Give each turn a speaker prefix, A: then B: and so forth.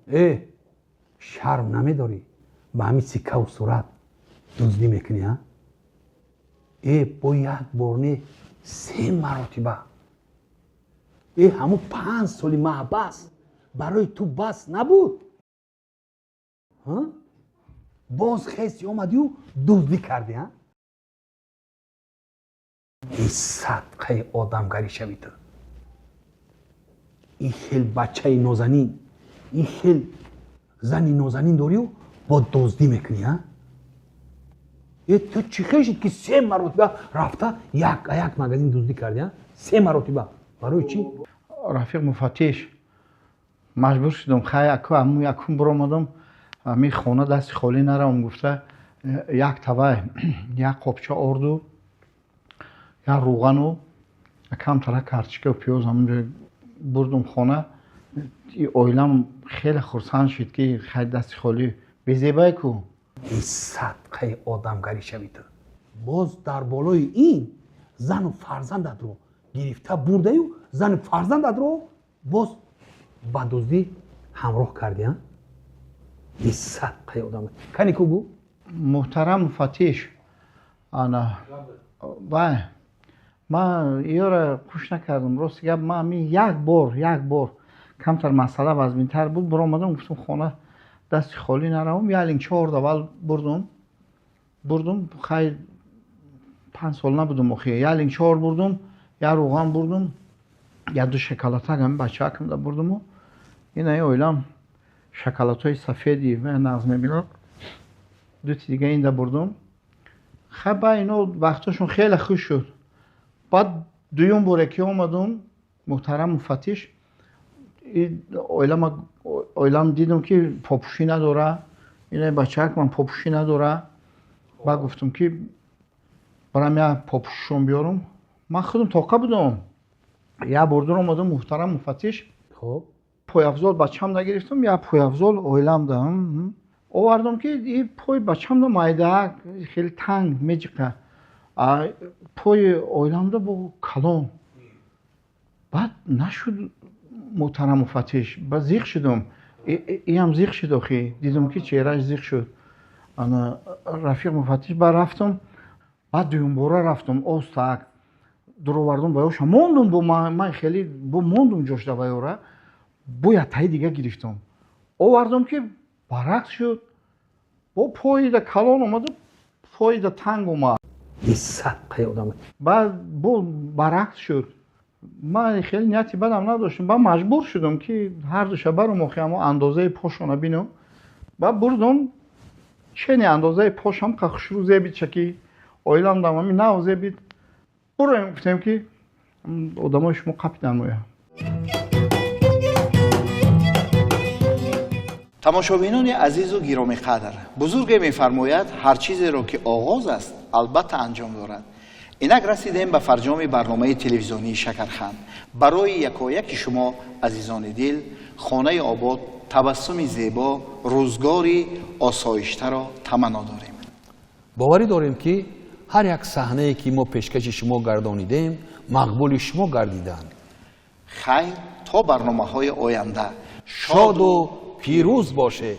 A: Э, шарм намедорӣ, ба ҳамин сикаву сурат дуздӣ мекунӣ, а? Э, бо як бор не, се маротиба. Э, ҳамун 5 соли маҳбас барои ту бас набуд? Боз хеси омадию дуздӣ кардӣ, а? Ин садқаи одамгарӣ шавӣ ту. Ин хел бачаи нозанин, ин хел зани нозанин дорию бо дуздӣ мекунӣ, а? Э, ту чӣ хел шид, ки се маротиба рафта як магазин дуздӣ кардӣ, а? Се маротиба барои чӣ?
B: Рафиқ муфаттиш, маҷбур шудам. Хай, аку аму якум биромадам, ами хона дасти холӣ наравам гуфта, як тавай, як қопча орду, як рӯғану камтара карчикаву пиёз ҳамонҷо бурдум хона. Оилам хеле хурсанд шуд, ки хай, дасти холӣ безебай ку.
A: Ин садқаи одамгарӣ шавӣ ту. Боз дар болои ин зану фарзандатро гирифта бурдаю, зану фарзандатро боз ба дуздӣ ҳамроҳ кардӣ, а? Ин садқаи одам кани ку, гӯ.
B: Муҳтарам муфаттиш, ана вай, ман ёра хуш накардам. Рости гап, ман ами як бор камтар масъала вазминтар буд, биромадам, гуфтам, хона дасти холӣ наравам, як линг чор давал бурдум. Хай, 5 сол набудум охи. Як линг чор бурдум, як рӯған бурдум, як ду шоколадак ами бачаакамда бурдуму инаи оилам шоколадҳои сафеди нағз мебинад, дути дига инда бурдум. Хай, ба ино вақтошон хеле хуш шуд. Баъд дуюм боре ки омадум, муҳтарам муфаттиш, оилам дидум, ки попӯшӣ надора, ина бачаак ман попӯшӣ надора. Баъд гуфтум, ки барам як попӯшишон биёрум. Ман худам тоқа будум, як бор дур омадум, муҳтарам муфаттиш.
A: Хуб.
B: Пойафзол бачам нагирифтум, як пойафзол оиламда овардум, ки и пои бачамда майдаак, хеле танг меҷиқа, пои оиламда бо калон. Баъд нашуд, муҳтарам муфаттиш, ба зиқ шудум, иам зиқ шуд. Охи дидум, ки чеҳрааш зиқ шуд. Ана, рафиқ муфаттиш, баъд рафтум, баъд дуюмбора рафтум, остак дуровардум ба ёша мондум, бо ман хеле бо мондум ҷошда ба ёра, бо яктаи дига гирифтум, овардум, ки баръакс шуд, бо поида калон омаду поида танг омад.
A: Ин садқаи одам.
B: Баъд бо баръакс шуд. Ман хеле нияти бадам надоштам, баъд маҷбур шудам, ки ҳардуша барум, охи амо андозаи пошона бинам. Баъд бурдум, чени андозаи пошам ка хушрӯ зебид, чаки оилам дам ами нав зебид. Буроем, гуфтем, ки одамои шумо қапидан моя.
C: Тамошобинони азизу гиромиқадр, бузурге мефармояд: ҳар чизеро ки оғоз аст, албатта анҷом дорад. Инак расидем ба фарҷоми барномаи телевизионии «Шакарханд». Барои якояки шумо, азизони дил, хонаи обод, табассуми зебо, рӯзгори осоиштаро таманно дорем.
A: Боварӣ дорем, ки ҳар як саҳнае, ки мо пешкаши шумо гардонидем, мақбули шумо гардиданд.
C: Хайр, то барномаҳои оянда.
A: Шоду пирӯз бошед.